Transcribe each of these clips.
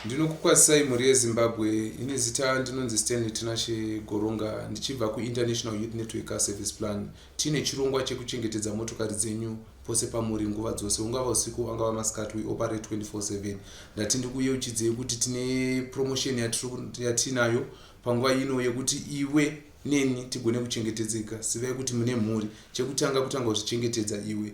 Ndinokukwazisai mhuri yeZimbabwe. Ini zita ndinonzi Stanley Tinashe Goronga ndichibva kuInternational Youth Network Car Service Plan. Tiine chirongwa chekuchengetedza motokari dzenyu pose pamuri nguva dzose, ungava usiku angava masikati, we operate 24/7. Ndati ndikuyeuchidzei kuti tine promotion yatinayo panguva ino yekuti iwe neni tigone kuchengetedzeka. Zivai kuti mune mhuri. Chekutanga kutanga kuzvichengetedza iwe.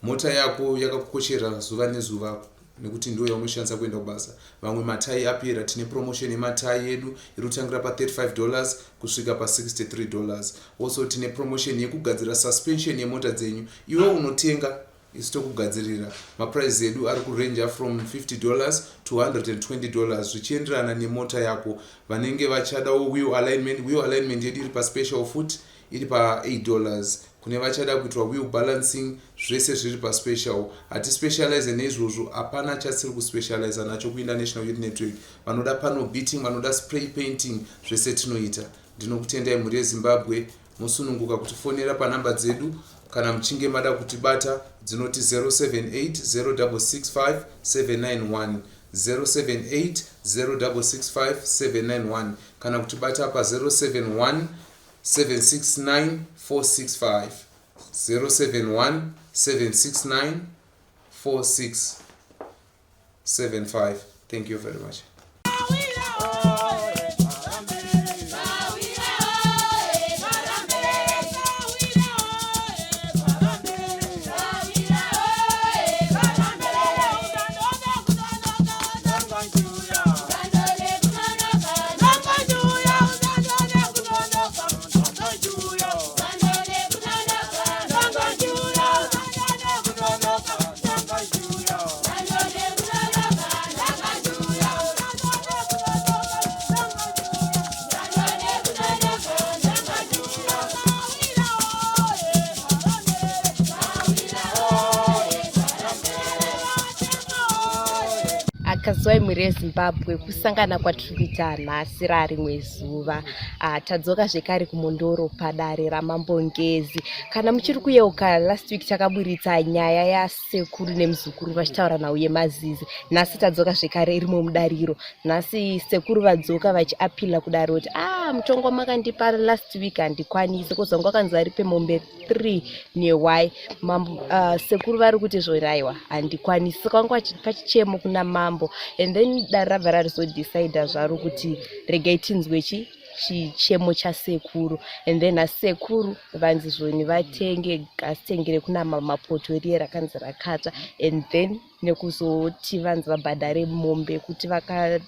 Mota yako yakakukoshera zuva nezuva nekuti ndiyo yaunoshandisa kuenda kubasa. Vamwe matai apera, tine promotion yematai edu iri kutangira pa 35 dollars kusvika pa 63 dollars. Also tine promotion yekugadzira suspension yemota dzenyu. Iwe unotenga isu tokugadzirira. Maprice edu ari kuranger from 50 dollars to 120 dollars zvichienderana nemota yako. Vanenge vachadawo wheel alignment, wheel alignment yedu iri paspecial futi iri pa 8 dollars kune vachada kuitwa wheel balancing zvese zviri paspecial hatispecialize neizvozvo hapana chatisiri kuspecializa nacho kuinternational youth network vanoda panel beating vanoda spray painting zvese tinoita ndinokutendai mhuri yezimbabwe mosununguka kutifonera panhamba dzedu kana muchinge mada kutibata dzinoti 078 0665 791 078 0665 791 kana kutibata pa 071 769 465 071 769 4675 thank you very much. Akazuwai mhuri yeZimbabwe kusangana kwatiri kuita nhasi rarimwe zuva. Ah, tadzoka zvekare kuMhondoro padare raMambo Ngezi. Kana muchiri kuyeuka last week takaburitsa nyaya yasekuru nemuzukuru vachitaura nhau yemazizi. Nhasi tadzoka zvekare irimo mudariro. Nhasi sekuru vadzoka vachiapila kudare kuti ah mutongo makandipa last week handikwanisi kozonga wakanzi varipe mombe 3 nehwai mambo sekuru vari kuti zvoraiwa handikwanisi saka vanga vachipa chichemo kuna mambo and then dare rabva rarizodecida zvaro kuti regai tinzwe chi chichemo chasekuru and then asekuru vanzi zvoni vatenge gasitengere kuna mapoto riye rakanzi rakatsva and then nekuzoti vanzi vabhadhare mombe kuti vaka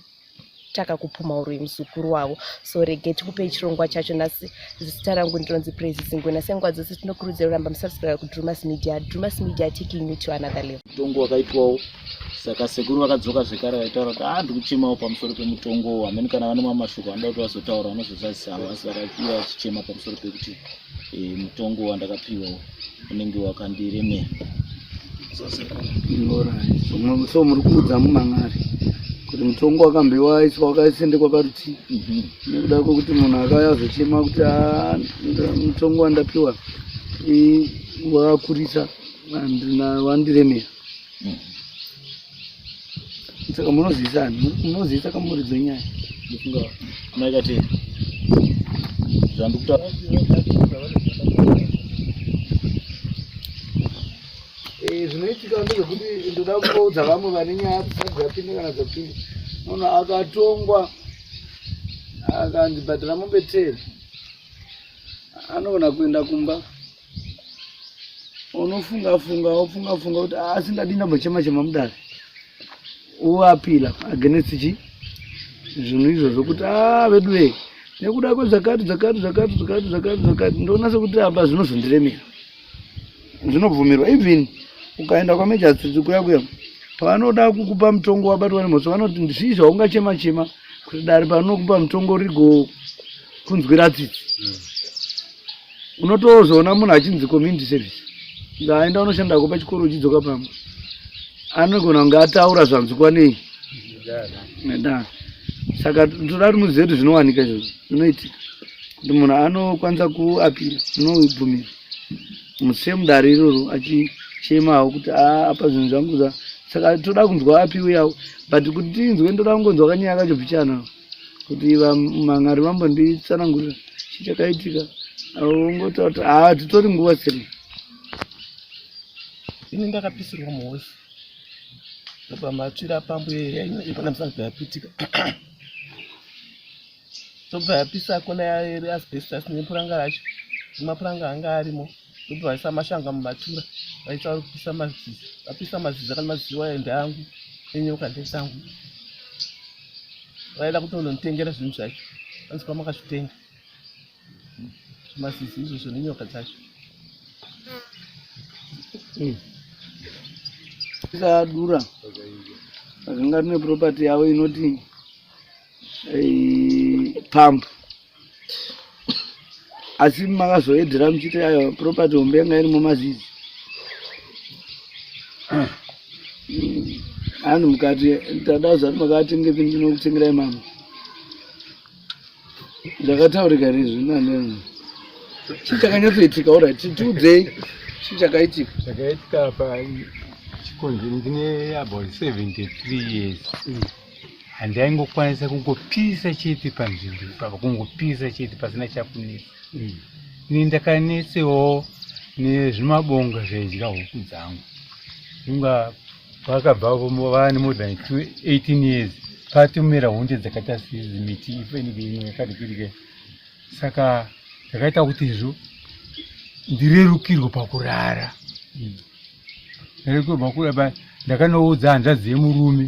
taka kupumha uroyi muzukuru wavo so rege tikupei chirongwa chacho nhasi zita rangu ndinonzi Praise Zingwena senguva dzose tinokurudzira kuramba musubscribe kuDrumas Media. Drumas Media taking you to another level. Mutongo wakaitwawo saka sekuru vakadzoka zvekare vaitaura kuti ah ndikuchemawo pamusoro pemutongo hamene kana vane mamwe mashoko vanoda kuti vazotaura vanozozadzisa asi vakauya vachichema pamusoro pekuti e, mutongo wandakapiwa unenge wakandiremera. So muri kuudza mumang'ari kuti mutongo wakambe waiswa wakasendekwa parutivi nekuda kwekuti munhu akauya azochema kuti ah, mutongo wandapiwa wakakurisa wandiremera. Saka munozivisa ani? Munozivisa kamuridzo nyaya. Ndofunga mai Kateri zvandikutaura eh, zvinoitika ndezvekuti ndoda kuudza vamwe vane nyaya dzisati dzapinda kana dzapinda munhu akatongwa akanzi bhadhara mombe ten anogona kuenda kumba unofunga funga wofunga funga kuti ah, asi ndadii ndambochema chema mudare uapila against chi zvinhu izvozvo kuti a ah, veduwee nekuda kwezvakati zvakati zvakati zvakati zvakati zvakati ndoona sekuti apa zvinozondiremera zvinobvumirwa even ukaenda kwamejasitiri kuya kuya pavanoda kukupa mutongo wabatwa nemhosva vanoti zvii zvaungachema chema kuti dare panokupa mutongo rigo kunzwira tsitsi mm. Unotozoona munhu achinzi community service ngaenda unoshandako pachikoro uchidzoka pamwe anogona kunge ataura zvanzwikwa nei nedare saka toda kuti muzive kuti zvinowanika izvozvo zvinoitika kuti munhu anokwanisa kuapira zvinobvumira museye mudare iroro achichemawo kuti ah, apa zvinhu zvangu Saka toda kunzwa api uyawo, but kuti tinzwe ndoda kungonzwa kanyaya kacho pichana kuti vamang'ari vambonditsanangurira chii chakaitika. Ungotaura kuti haa titori nguva siri. Ini ndakapisirwa muhosi ndobva matsvira pambuye pana musangano yapitika tobva yapisa kona yeasbestos nepuranga racho nemapuranga anga arimo ndobva vaisa mashanga mumatura vaita vari kupisa mazizi vapisa mazizi akati mazizi wayo ndeangu enyoka ndesangu vaida kutononditengera zvinhu zvacho vanzi kwamakazvitenga zvimazizi izvozvo nenyoka dzacho Sadura vakanga rine property yavo inoti pump asi makazoedhera muchiti ayo property hombe yanga iri mumazizi anhu mukati tada zati makatengepi ndinokutengerai mama Zvakataurika here izvi nani? Chii chakanyatsoitika? Orit, tiudzei chii chakaitika. Zvakaitika apa chikonzero ndine about 73 years handaingokwanisa kungopisa chete panzvimbo ipapa, kungopisa chete pasina chakunetsa. Ini ndakanetsewo nezvimabonga zvaidya huku dzangu. Inga vakabva vane more than 18 years patomera hunde dzakaita sezi miti inenge imwe yakadikirike saka zvakaita kuti izvo ndirerukirwe pakurara ndirerukirwe pakurara ndakanoudza hanzvadzi yemurume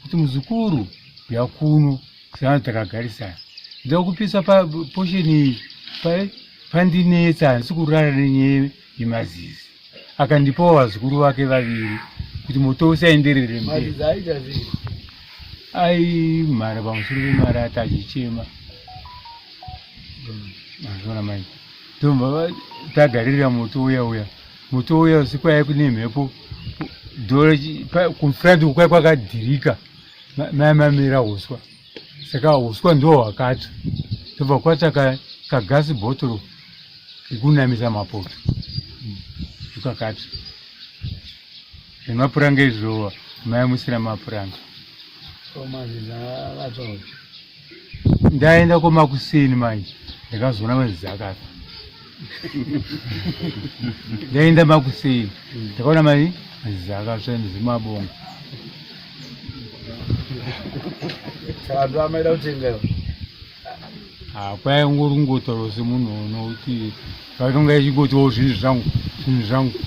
kuti muzukuru yakuno sevanhu takagarisana ndoda kupisa paposheni iyi pandinetsa handisi kurara nenyaya yemazizi akandipawo vazukuru vake vaviri kuti moto usaenderere mberi aimhara pamusoro pemarata achichema mazviona manje tobva tagarira moto uya uya moto uya usiku kwaive kune mhepo kufront kwai kwakadhirika maimamira uswa saka uswa ndiwo hwakatsva tobva kwatsva kagasi bhotoro kekunamisa mapoto tukakatsva zvemapuranga izvo maimusira mapuranga ndaenda komakuseni manje ndakazoona mazizi akafa ndaenda makuseni ndakaona mai mazizi akatsva nezimabonga Saka ndo amaida kutenga iwo. Ah, kwai ungori kungotaura semunhu unoti vatonga ichingotiwo zvinhu zvangu zvinhu zvangu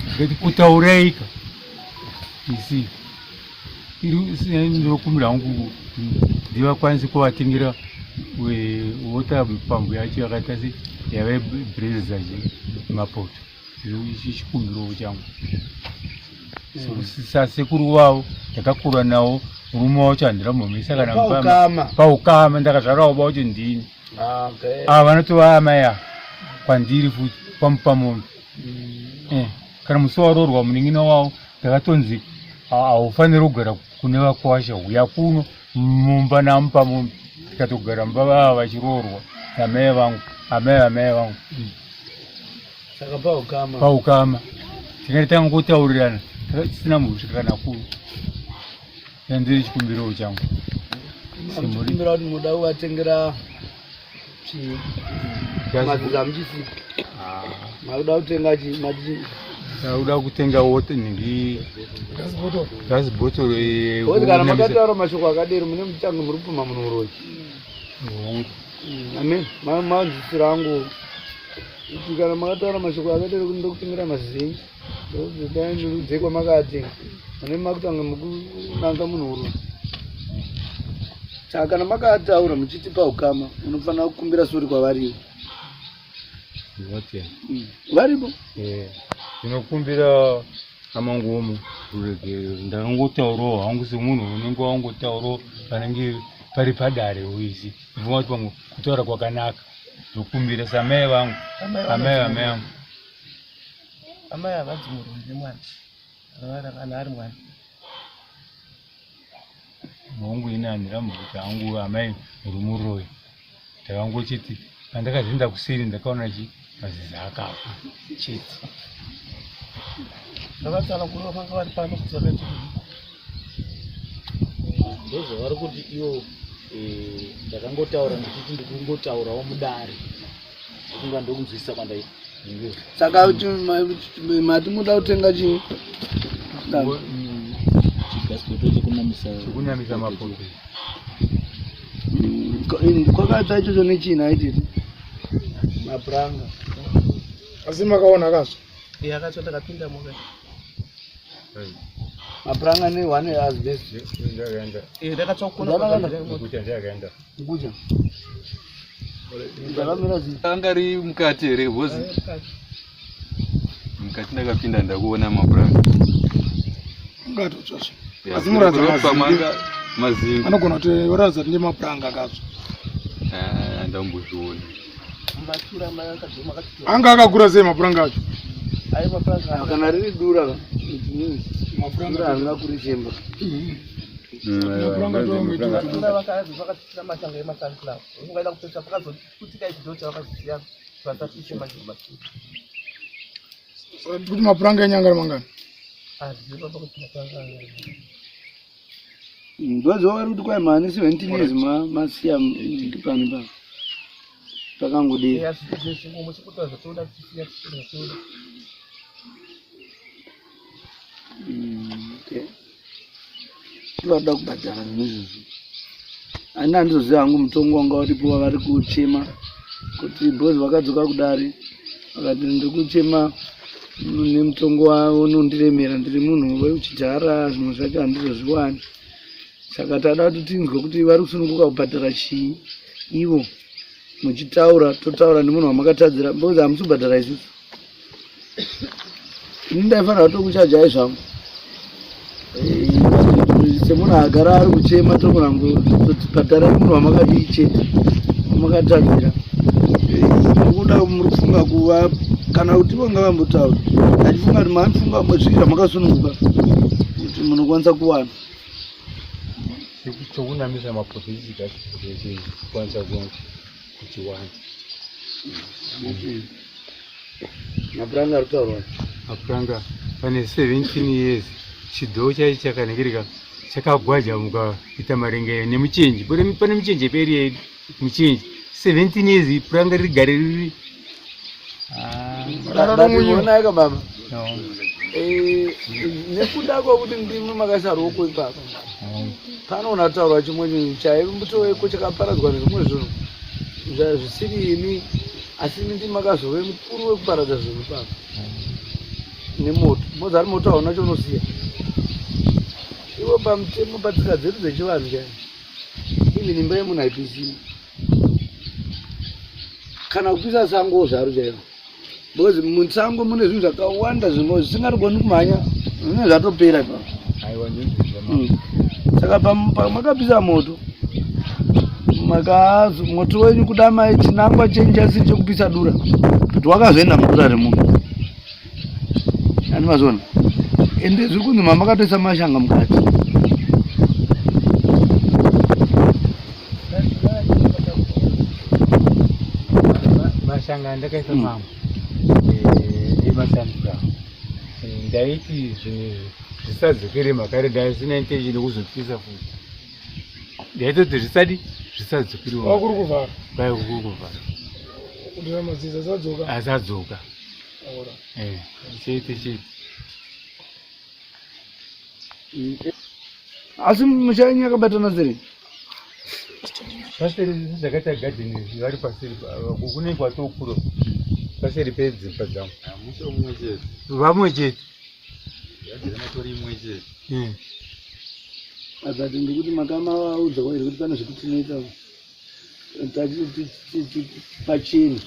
ndikati kutaureika isi ndinokumbira hangu ndivakwanise kuvatengera water pump yacho yakaita se yave breza mapoto chikumbiro changu sasekuru vavo ndakakura navo murume wacho handina kumhomesa kana paukama ndakazvarawo ba wacho ndini ah, ava vanotova amai ava kwandiri futi pamupamombe mm. eh, kana musi waroorwa munin'ina wavo ndakatonzi haufaniri kugara kune vakwasha huya kuno mumba namupamombe tikatogara mumba vava vachiroorwa namai vangu amai vamai vangu mm. Saka paukama. Paukama. Tinenge tangotaurirana tisina mhosva kana kuru. Yandiri chikumbiro changu. Chikumbiro kuti munoda kuvatengera chii? Maziza muchisi. Ah. Makuda kutenga chii? Mati Ndakuda kutenga water nhingi. Gas bottle. Gas bottle. Eh, kana makataura mashoko akadero mune muchange muri kupuma munhu uroyi. Hongu. Amen. Manzwisiro angu kuti kana makataura mashoko akadero kuti ndokutengera mazizi enyu kwamakatenga mune makutanga mukunanga munhu urume saka kana makataura muchitipa ukama munofanira kukumbira sori kwavarivo Varipo. Ndinokumbira amangomo ruregerero ndakangotaurawo hangu semunhu unenge wangotaurawo panenge pari padare uizi bvuma kuti pamwe kutaura kwakanaka ndokumbira samai vangu amai vamai vangu amai havanzi muroyi nemwana kana ari mwana hongu ini handirambi kuti hangu amai muri muroyi ndakangochiti pandakazoenda kuseri ndakaona chi mazizi akafa chete. Ndavatsanangurira vanga vari pano kuti vakaita ndozvavari kuti ivo eh, ndakangotaura ndichiti ndikungotaurawo mudare ndokunga ndokunzwisisa kwandaita Saka kuti mati muda kutenga chii? Chigaspoto chekunamisa chekunamisa mapoto. Kwakatsva ichocho nechii nhai tete? Mapuranga. Asi makaona akazwa? Eh, akatsva ndakapinda muka. Mapuranga ne one asbest. Ndakaenda. Eh, ndakatsva kuona. Kucha ndakaenda. Kucha. Ndakamira zi. Anga ri mukati here because mukati ndakapinda ndakuona mapuranga. Ungatotsvasva. Asi muratidza mazimbe. Mazimbe. Anogona kuti oratidza kuti ndemapuranga akatsva. Ah, ndambozviona. Anga akakura sei mapuranga acho? Kana riri dura ka. Mapuranga harina kurichemba. Matura vakazi vakatitira mashanga emasunflower. Ungaida kupesa pakazoputika ichi chavakazosiya vasafishe manje matura. Kuti mapuranga enyu anga ari mangani? Handizivi baba kuti mapuranga anga ari mangani. Ndoziva vari kuti kwai maane 17 years masiya pano pano. Pakangodii. Eya zvichingomo chikutora zvatoda tichisiya zvatoda. Okay. Vanoda kubhadhara zvinhu izvozvo. Ani handizoziva hangu mutongo wanga uripo wavari kuchema kuti because vakadzoka kudare vakati ndiri kuchema nemutongo wavo unondiremera ndiri munhu wechidhara zvimwe zvacho handizozviwani saka tada kuti tinzwe kuti vari kusununguka kubhadhara chii ivo muchitaura totaura nemunhu wamakatadzira because hamusi kubhadhara isusu ini ndaifanira kutokuchajai zvangu eh, semunhu agara ari kuchema togona kutoti bhadharai munhu wamakadii chete wamakatadzira eh, kuda muri kufunga kuva kana kuti vanga vambotaura achifunga kuti mafunga zvii zvamakasununguka kuti munokwanisa kuwana chokunamisa maprofesi kwanisa kuchiwana mapuranga ari kutaurwa mapuranga pane 17 years chidhoo chaicho chakaningirika chakagwajamuka kuita maringe nemuchinji pane muchinji peri yedu muchinji 17 years puranga rigare riri onaika baba eh, nekuda kwekuti ndimi makaisa ruoko ipapa panoona kutaurwa chimwe chinhu chaimbotoweko chakaparadzwa nezvimwe zvinhu zvisiri imi asi imi ndimi makazove mukuru wekuparadza zvinhu papa nemoto mozi ari moto hauna chaunosiya ivo pamutemo patsika dzedu dzechivanhu chaivo even imba yemunhu haipisi kana kupisa sango zvaro chairo because musango mune zvinhu zvakawanda zvimwe zvisingatogoni kumhanya zvinenge zvatopera ipapo hmm. saka pamakapisa moto makazo moto wenyu kuda mai chinangwa chenyu chasiri chekupisa dura kuti wakazoenda mudura remunhu ani mazona ende zviri kunzi mamakatoisa mashanga mukati mashanga andakaisa hmm. mamwe eh, emasunflower eh, ndaiti zvinhu izvi zvisadzokere makare ndasina intention yekuzopisa futi ndaitoti zvisadi zvisadzokere kuri kuvhara kwai kuri kuvhara kuti mazizi asadzoka asadzoka eh, chete chete Asi musha yenyu yakabatana sei? Paseri zvakaita gadheni vari paseri kune kwatokuro paseri pedzimba dzangu. Musha mumwe chete. Vamwe chete. Gadheni matori imwe chete. Hmm. But ndikuti makamaudza kwairi kuti pane zvekuti tinoita pachena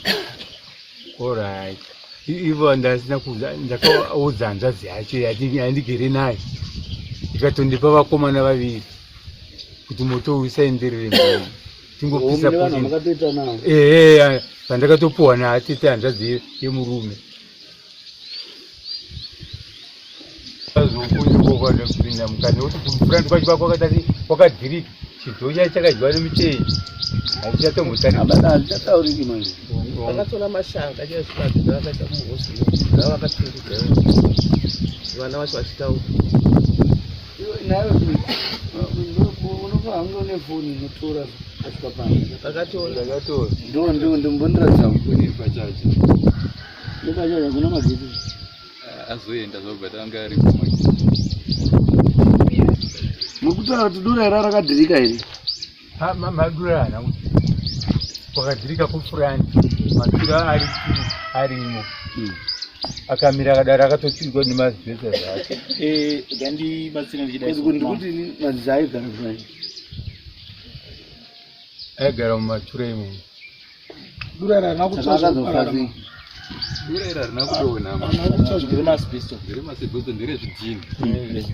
orit ivo ndasina ndakaudza hanzvadzi yacho yandigere nayo ikatondipa vakomana vaviri kuti moto uyu usaenderere mberi tingopisa ehe pandakatopuwa naatete hanzvadzi yemurume kupinda mukati nekuti kufront kwacho kwako kwakatati kwakadhirika chidhoo chacho chakadyiwa nemucheyi hachichatombotauriki manje Vakatora mashanga chezvibage zvavakaita muhozi zvavakatungidza vana vacho vachitaura. Unofanira kunge une foni inotora asvika pano. Vakatora. Ndakatora. Ndo ndo ndimbondiratidza. Foni iri pachaja. Nepachaja kuna magetsi. Azoenda zvobva tanga ari kumagetsi. Muri kutaura kuti dura ira rakadhirika here? Madura haana kudhirika. Kwakadhirika kufurandi matura ari arimo. Akamira akadaro akatotsirwa nemazibhesa zvacho. Eh, ngandibatsire ndichida. Ndikuti madzidza aigara kufurandi. Aigara mumatura imomo. Dura iri harina kutsva Saka akazofa sei? Dura iri harina kudonha. Harina kutsva Ndere maasbestos. Ndere maasbestos ndere zvidhina. Eh.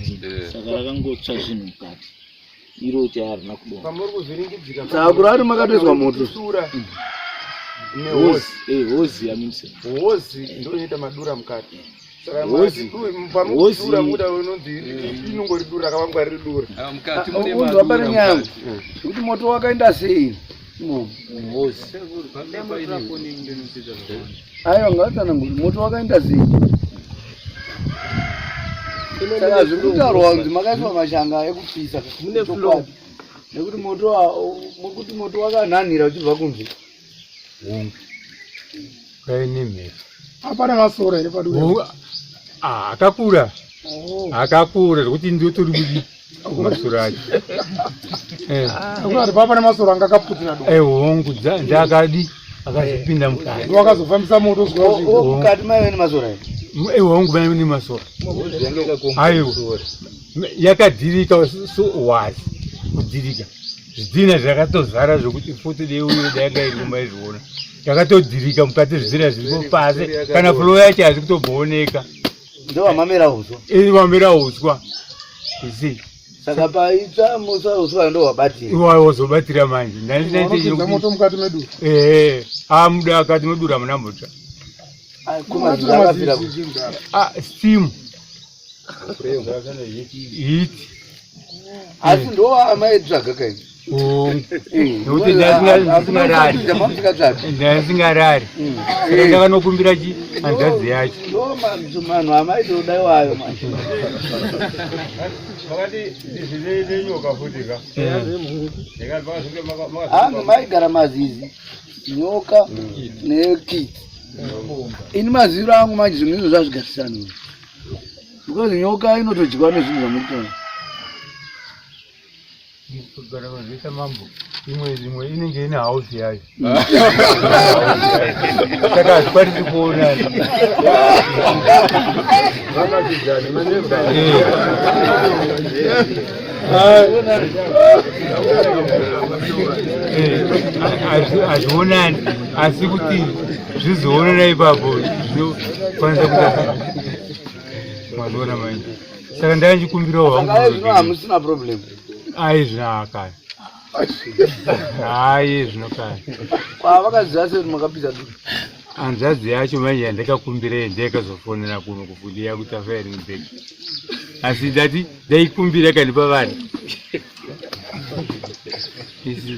Saka rakangotsva zvinhu mukati. Iro chai harina kudonha. Pamuri kuvhiringidzika. Saka kurari makatoiswa moto. Sura. Nehozi. Eh, hozi yaminse. Hozi ndio inoita madura mukati. Saka Hozi. pamuti dura muda unonzi inongori dura rakavangwa riri dura. Ah, mukati mune Unzwa pane madura nyaya mukati. kuti moto wakaenda sei? Imomo. Hozi. Aiwa ngavatsanangure moto wakaenda sei? Saka zviri kutaurwa kunzi makaiswa mashanga ekupisa. Mune Chokwadi. Nekuti moto nekuti moto wakanhanhira uchibva kunze. Hongu. Paine mhepo. Hapana masora here padura? Hongu. Ah, akakura. Akakura zvekuti ndotori kudi masoro acho. Eh. Hakuna kuti papa nemasora anga akaputira dura. Eh, hongu ndakadi akazopinda mukati. Ndiwo akazofambisa moto kusvika wasvika. O mukati maive nemasora here? Eh, hongu maive nemasora. Aiwa. Yakadhirika so was kudhirika. Zvidhina zvakatozara zvekuti futi dei uye dai yanga iri maizviona. Yakatodhirika mukati zvidhina zviripo pasi kana flow yacho haisi kutombooneka. Ndo wamamera uswa. Iri wamera uswa. You see. Saka paitsva muswa uswa ndo wabatira. Iwayo wozobatira manje. Unopinza moto mukati medura. Eh, ah muda akati medura muna mbotsva. Kumazuva akafira. Ah, steam. Heat. Asi ndo amaitsvaga kai. Nekuti ndasingarari. Ndasingarari. Saka ndakanokumbira chi hanzvadzi yacho. Ndo manhu amaitoda iwayo manje. Makati izvi nenyoka futi ka. Hanzi maigara mazizi, nyoka nekiti. Ini maziro angu manje zvinhu izvo zvazvigarisana. Because nyoka inotodyiwa nezvinhu zvamuri kutaura. Kugara kwazvoita mambo imwe imwe inenge ine house yayo. Saka hazvikwanisi kuonana. Hazvionani asi kuti zvizoonana ipapo zvinokwanisa kuita mazviona manje. Saka ndaichikumbirawo hangu. Saka zvino hamusina problem. Ai zvino kare. Ai zvino kare. Kwa vakaziva sei kuti makapisa dura? Hanzvadzi yacho manje yandakakumbira ndayakazofonera kuno kufundi yakuti afarinbek. Asi ndati ndaikumbira kandipa vana. Isi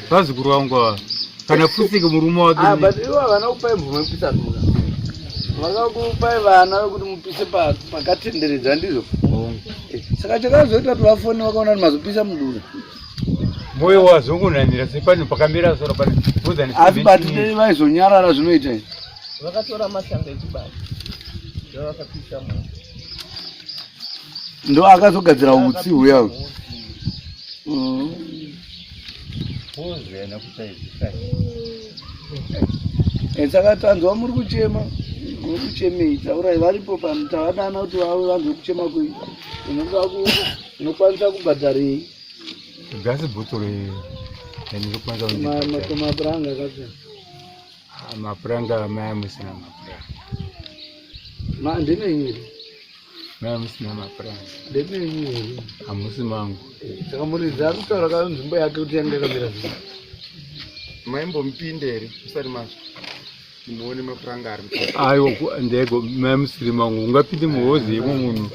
vazukuru vangu ava kana futsike murume wake. Ah, but ivo havana kupai mvumo yekupisa dura. Vakakupai vana vekuti mupise pakatenderedza ndizvo. Saka chakazoita kuti vafone vakaona kuti mazopisa mudura. Moyo wazongonanira sepano pakamira sora pane more than Asi 17 but years. vaizonyarara zvinoita izvi. Vakatora mashanga echibage ndovakapisa moto. Ndo akazogadzira utsi huya uyu. Saka tanzwa muri kuchema, muri kuchemei? Taurai varipo pano tavadana kuti vave vanzwe kuchema kwenyu. Unokwanisa kubhadharei? Gasi bhotoro iri ndinokwanisa Mapuranga akapera. Mapuranga maya musina mapuranga. Ndemenyu here? Maya musina mapuranga. Ndemenyu here? Hamusi mangu. Saka muridzi ari kutaura ka nzvimbo yake kuti yanga yakamira sei? Maimbomupinda here musati mazvo? Muone mapuranga ari mukati. Aiwa ndego maya musiri mangu ungapinde muhozi yemo munhu.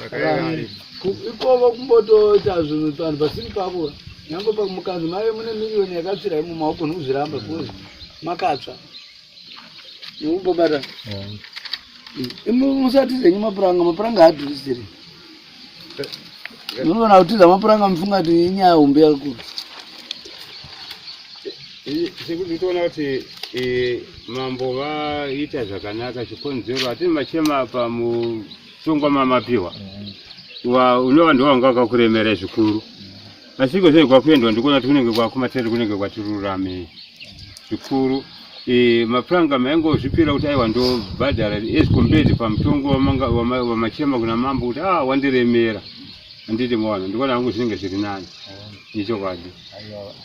Ikoko kumbotoita zvinhu vanhu pasiri pako. Nyange mukanzi maive mune miriyoni yakatsvira imomo haugoni kuzviramba because makatsva. Nekumbobata. Imi musatize nyu mapuranga, mapuranga haadhurisiri. Munogona kutiza mapuranga mufunga kuti inyaya hombe yakakura. Sekuti toona kuti eh, mambo vaita zvakanaka chikonzero hatini machema pamusungwa mamapiwa unova ndiwo wanga wakakuremera zvikuru asi iko zvee kwakuendwa ndikuona kuti kunenge kwakumatare kunenge kwatiruramei zvikuru e, mapuranga maingozvipira kuti aiwa ndobhadhara as compared pamutongo wamachema kuna mambo kuti ah wandiremera handiti maona ndikuona hangu zvinenge zviri nani ichokwadi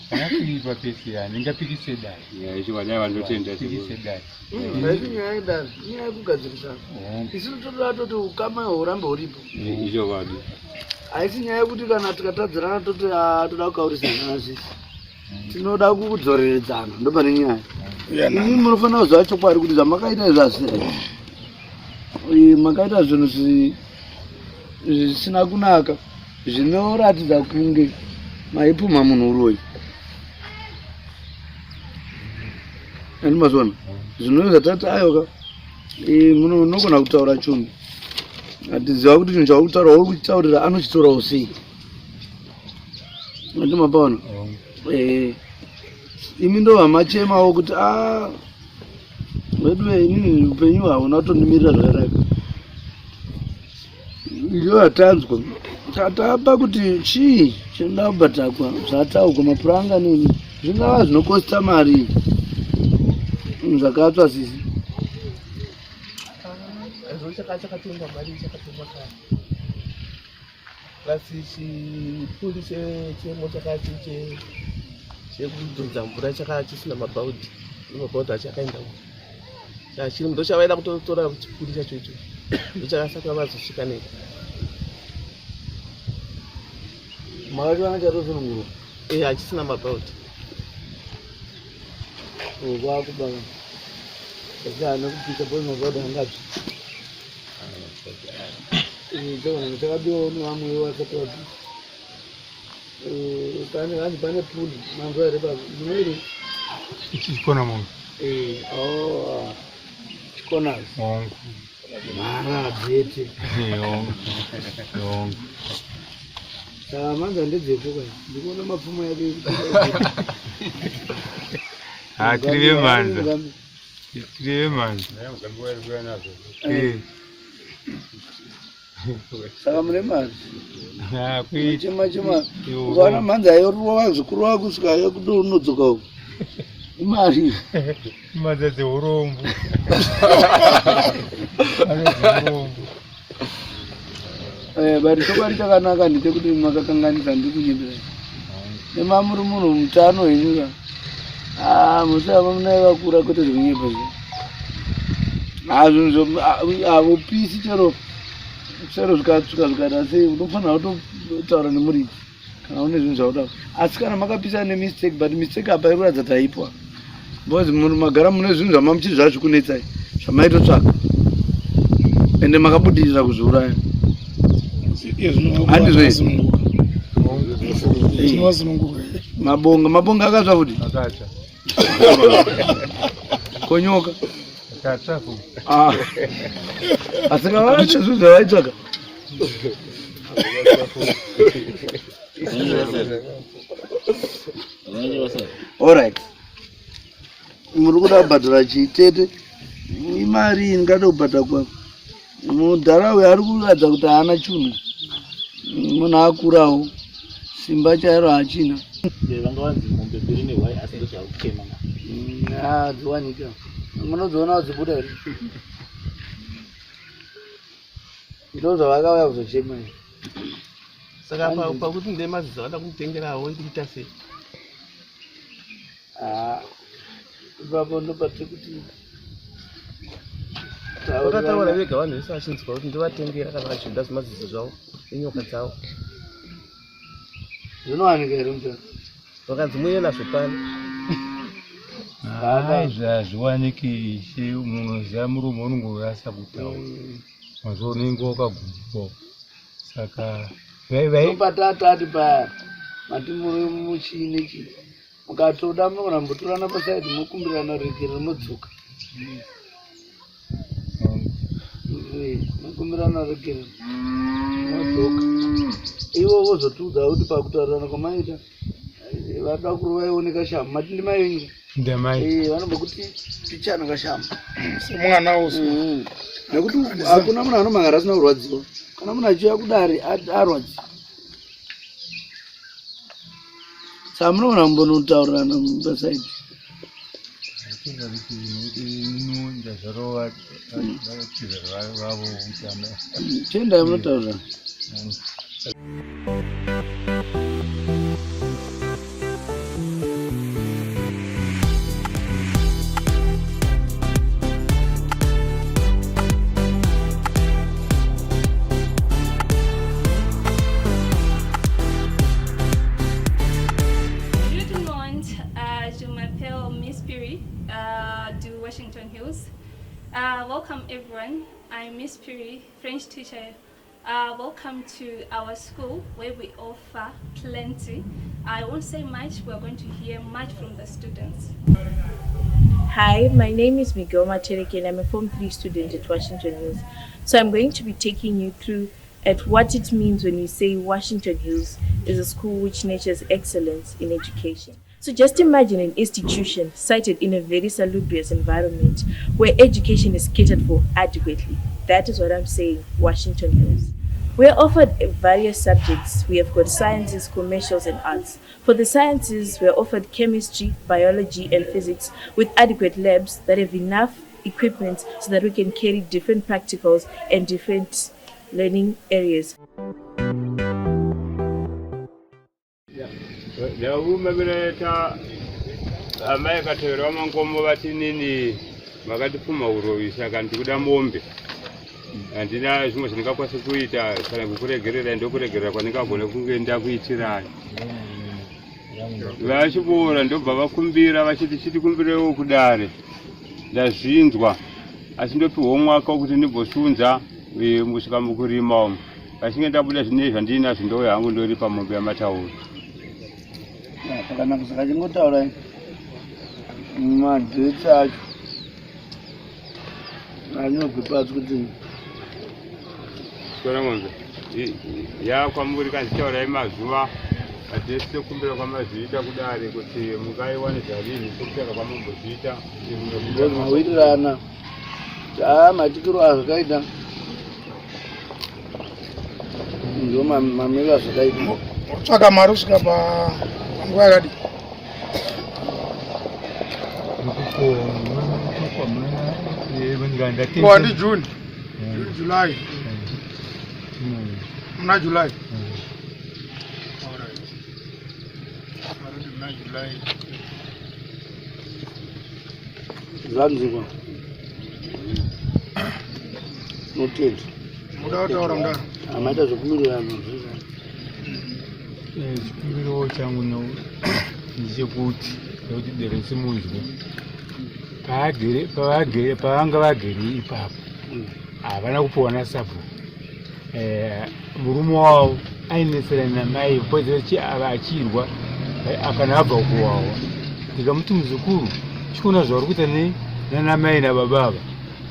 Kuipa pese yani ndingapikise dai. Yeah, ichokwadi aiwa ndotenda Pikise dai. Haisi nyaya yedare, inyaya yekugadzirisana. Isu totoda toti ukama hurambe huripo. Ichokwadi. Haisi nyaya yekuti kana tikatadzirana toti ah, toda kukaurisana hazvisi. Tinoda kudzoreredzana ndopane nyaya. Imi munofanira kuziva chokwadi kuti zvamakaita izvi hazvisi. Makaita zvinhu zvisina kunaka. Zvinoratidza kunge maipumha munhu uroyi. Andi mazona zvinhu zvatati ayoka munogona kutaura chunhu atiziva kuti chinhu chauri kutaura uri kuchitaurira anochitorawo sei andi mapaona eh, imi ndo vamachemawo kuti a ah, veduve inini upenyu hauna kutondimirira zvakanaka Ndiyo yatanzwa tatapa kuti chii chinoda kubhadhakwa zvataugwa mapuranga nini zvingava zvinokosta mari zvakatsva sisi chakatengwa mari chakatengwa kare plus chipuli chemo chakati chekudhonza mvura chaka chisina mabhaudhi mabhaudhi acho akaenda chachiri ndochavaida kutotora chipuli chacho icho ndochakasaka vazosvika nei makachiwana chatosunungurwa e hachisina mabhaudhi kwakubaa asi haana kupisa bhozi mabhaudhi angatsva Chakabiwa nevamwe vasati vabvisa. Eh, pane hanzi pane pool manzwa here baba munoiri chikona munhu eh oh chikonas hongu mara dzete hongu hongu saka manza ndedzepo kai ndikuona mapfumo yake ha tiri vemanza tiri vemanza eh. Saka mune mari chema chema ukaona mhanza yorova zvikurova kusvika yekuti unodzoka uku imari mhanza dzeurombo eh, but chokwadi chakanaka ndechekuti makakanganisa ndiri kunyepera nema muri munhu mutano henyu ka ah, musava munai vakura kwete zvekunyepa izvi ah, zvinhu havupisi ah, chero chero zvikatsvuka zvikaita sei unofanira kutotaura nemuridzi kana une zvinhu zvauda asi kana makapisa nemistake but mistake apa iri kuratidza taipwa because munhu magara mune zvinhu zvamamuchiti zvazvikunetsai zvamaitotsvaka ende makabudirira kuzviuraya handizvo mabonga mabonga akatsva futi konyoka ah. asi kavacho zvinhu zvavaitsvaka Alright. Muri kuda kubhadhara chii tete? Imari ingada kubhadhakwa. Mudhara uyu ari kuratidza kuti haana chunhu. Munhu akurawo. Simba chairo haachina. Vanga vanzi mombe mbiri nehwai asi ndozvaari kuchema. Ah, dziwanika. Munodziona dzibuda here? Ndozvavakauya kuzochema izvi. Saka pakuti ndemazizi vada kumutengerawo ndikuita sei? Ah, ipapo ndopatiri kuti vakataura vega vanhu vese vachinzwa kuti ndovatengera kana vachida zvimazizi zvavo nenyoka dzavo. Zvinowanika here mutaro? Vakanzi muuye nazvo pano. Hayi zvazviwaniki ishe munoziva murume unongorasa kutaura mazuva unenge wakagumbuka saka patati paya mati muri muchii nechii mukatoda munogona kumbotorana pasaidi mokumbirana ruregerero modzoka. veduwe makumbirana regerero modzoka ivo vozotiudza kuti pakutaurirana kwamaita eh, vada kurova ione kashamu mati ndimai venyu ndamai eh, vanobva kuti pichana kashamu semwana uso mm. nekuti hakuna munhu anomangara asina kurwadziwa kana munhu achiuya kudare arwadziwa Saka munogona kumbonotaurirana pasaidi. Chiendai munotaurirana. Uh, Washington Hills. Uh, welcome everyone. I'm Miss Piri, French teacher. Uh, welcome to our school where we offer plenty. I won't say much, we're going to hear much from the students. Hi, my name is Miguel Matereke and I'm a Form 3 student at Washington Hills. So I'm going to be taking you through at what it means when we say Washington Hills is a school which nurtures excellence in education. So just imagine an institution sited in a very salubrious environment where education is catered for adequately. That is what I'm saying, Washington Hills. We are offered various subjects. We have got sciences, commercials, and arts. For the sciences, we are offered chemistry, biology, and physics with adequate labs that have enough equipment so that we can carry different practicals and different learning areas. Ndauma viraita amai katevera vamangomo vati nini makatipfuma uroyi saka ndikuda mombe handina zvimwe zvandingakwanisa kuita kana kukuregererai ndokuregerera kwandingagona kunge ndakuitirai vachiboora ndobva vakumbira vachiti chitikumbirewo kudare ndazvinzwa asi ndopihwa mwaka wekuti ndimbosunza eh, kusvika mukurima umu vachinge ndabuda zvine zvandiinazvo ndouya hangu ndoripa mombe yamataura zvakanaka saka chingotaurai madheti acho anyorwe pasi kuti Sikona mombe yakwamuri kanzi taurai mazuva madheti sekumbira kwamazviita kudare kuti mungaiwane zvarini sekutaura kwamambozviita mawirirana haa matikiro azvakaita ndo mamiriro azvakaita Kutsvaka mari kusvika panguva yakadii? Ko ndi June, June, July. Muna July. Alright. Mari muna July. Zvanzikwa. Notenda. Muda kutaura mudaro. Amaita zvekumirirana. Eh, chikumbiro changu ndechekuti nekuti dare simunzwe paagere pavagere pavanga vagere ipapo havana kupiwa nasabhuku eh, murume wavo ainetserana namai poza achirwa eh, kana abva kuwawa ndikamuti muzukuru chikuona zvauri kuita nei nanamai nababa ava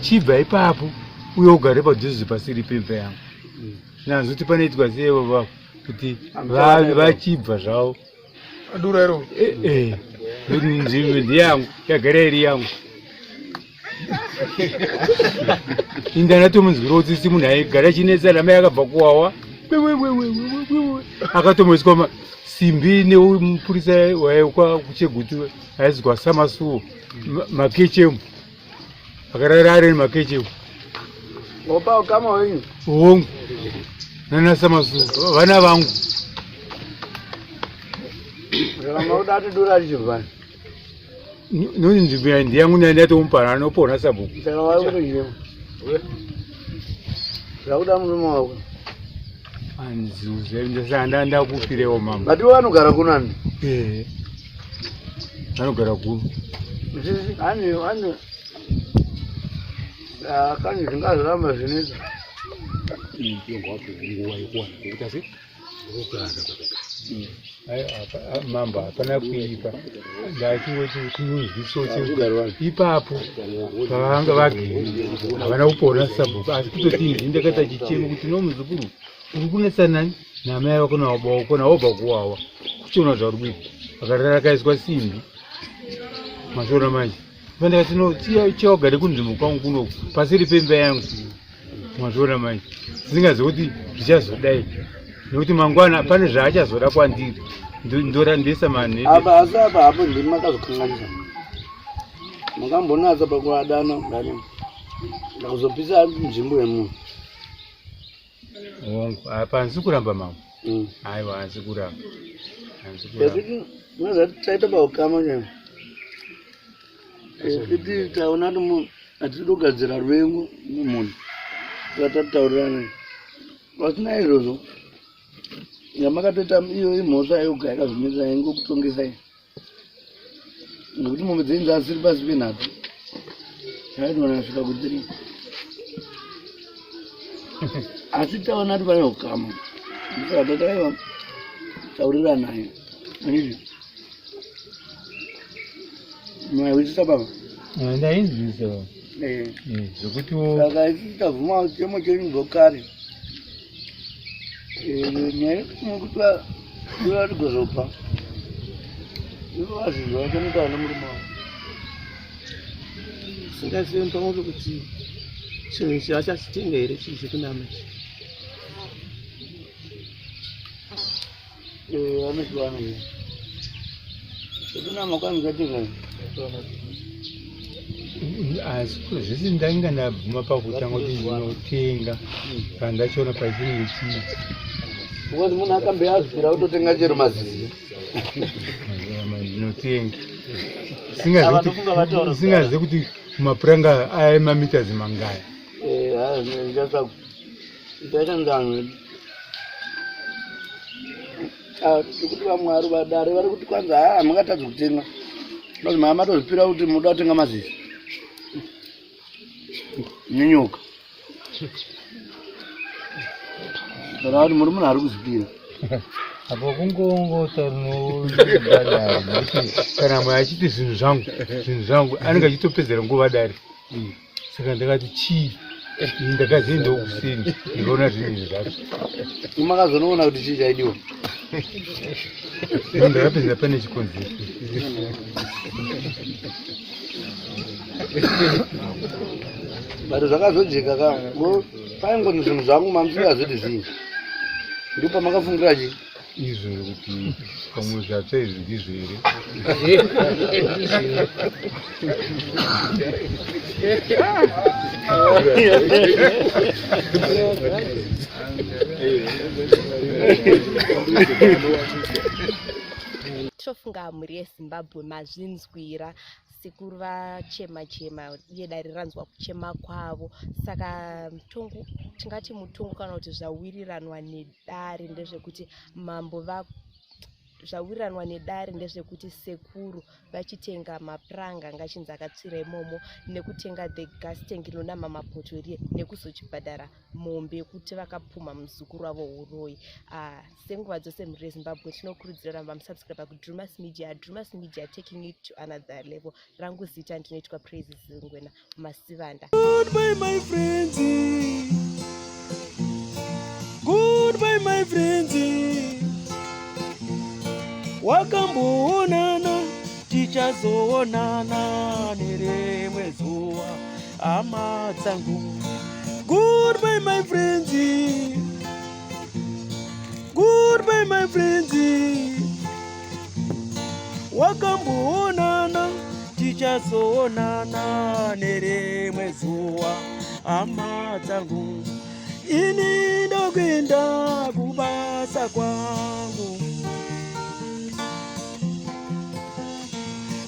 chibva ipapo uye ugare padhuze pasiri pemba yangu nazoti panoitwa sei baba kuti vachibva zvavo Dura iro. Eh, eh. Nzvimbo ndiyangu yagara iri yangu. Inda ndatomunzwirawo tsitsi munhu aigara achinetsa namai akabva kuwawa. Akatomoiswa simbi nemupurisa waikwa kuchegutu aizi kwaSamasuwo makechemu. Akarara ari makechemu. Opa ukama wenyu. Hongu. Nana Samasuwo vana vangu. Saka makuda atidura richibva. Noni nzvimbo ya ndiyangu ndatomupa anopona sabhuku. Saka wari kutochema. Zvakuda murume wako. Anzuze ndakupirewo mama. But iwe vanogara kuno ani? Eh. Vanogara kuno. Sisi ani ani Ah, kani zvingazoramba zvinetsa. Nguva yekuwana kuita sei? Kugara. Mambo hapana kuipa, ndachingoti kunzwiso chekuti ipapo pavanga vagere havana kupona sabhuku, asi kutoti ini ndakaita chichemo kuti no muzukuru uri kunetsana namai vako nababa vako nawobva kuwawa kuchiona zvauri kuita, vakarara akaiswa simbi mazviona manje. Pandakati no chiya ugare kunzvimbo kwangu kunoku pasiri pemba yangu mazviona manje, singazivi kuti zvichazodai nekuti mangwana pane zvaachazoda kwandiri ndora ndisa manhe apa asi apa hapo ndimi makazokanganisa makambonatsa pakuadana ndani ndakuzopisa nzvimbo yemunhu. Hongu, apa handisi kuramba mambo. Aiwa, handisi kuramba. Handisi kuramba. Taita paukama chaipo. Titi taona kuti munhu hatidi kugadzira ruvengo mumunhu. Saka tataurirana. Pasina izvozvo yamakatoita iyo imhosva yoga yakazvimisa ingokutongesai. Nekuti mombe dzenyu dzasiri pasi penhatu. Taitoona svika ku3. Asi taona kuti pane ukama. Saka tataiwa tauriranai. Handiti? Maizwisisa baba? Ndainzwisisa baba. Zvekuti saka isu tabvuma chemo chenyu kubva kare. Nyaya yekuti dura rigozopa ivo vazvinzwa vachanotaura nemurume wavo. Singazive pamwe pekuti chinhu ichi achachitenga here chii chekunama ichi. Vanochiwana here chekunama kwanzi chatenga asi zvese ndainga ndabvuma pakutanga kuti ndinotenga kana ndachiona pachinenge chii because munhu akambe azvipira kutotenga chero mazizi ndinotenga singazive kuti mapuranga aya mamitazi mangaya. Ndichaita ndano tikuti vamwe vari vadare vari kuti kwanzi haa hamungatadzi kutenga because mama matozvipira kuti munoda kutenga mazizi nenyoka saka kuti muri munhu ari kuzvipira. Apo kungongotarinodare kana mwe achiti zvinhu zvangu zvinhu zvangu anenge achitopedzera nguva dare, saka ndakati chii ini ndakazoendawo kuseni ndikaona zvinhu izvi zvacho. Makazonoona kuti chii chaidiwa? Ndakapedza pane chikonzero. But zvakazojeka ka ngo paingoni zvinhu zvangu mamusingazvidi zvii ndipo pamakafungira chii izvo kuti pamwe zvatsva izvi ndizvo here? Tofunga mhuri yeZimbabwe mazvinzwira, sekuru vachema chema uye dare ranzwa kuchema kwavo. Saka mutongo, tingati mutongo kana kuti zvawiriranwa nedare ndezvekuti mambo va zvawiriranwa nedare ndezvekuti sekuru vachitenga mapuranga anga achinzi akatsvira imomo, nekutenga the gas tank rinonama mapoto riye, nekuzochibhadhara mombe yekuti vakapumha muzukuru wavo huroyi. Senguva dzose mhuri yeZimbabwe, tinokurudzira ramba musubscribe kuDrumas Media. Drumas Media, taking it to another level. Rangu zita ndinoitwa Praise Zingwena Masivanda. Goodbye my friends. Goodbye my friends. Wakamboonana tichazoonana nerimwe zuva hama dzangu. Goodbye my friends. Goodbye my friends. Wakamboonana tichazoonana nerimwe zuva hama dzangu. Ini ndokuenda kubasa kwangu.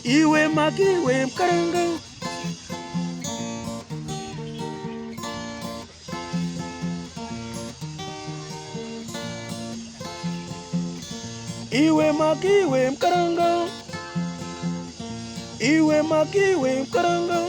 Iwe makiwe mkaranga. Iwe makiwe mkaranga. Iwe makiwe mkaranga.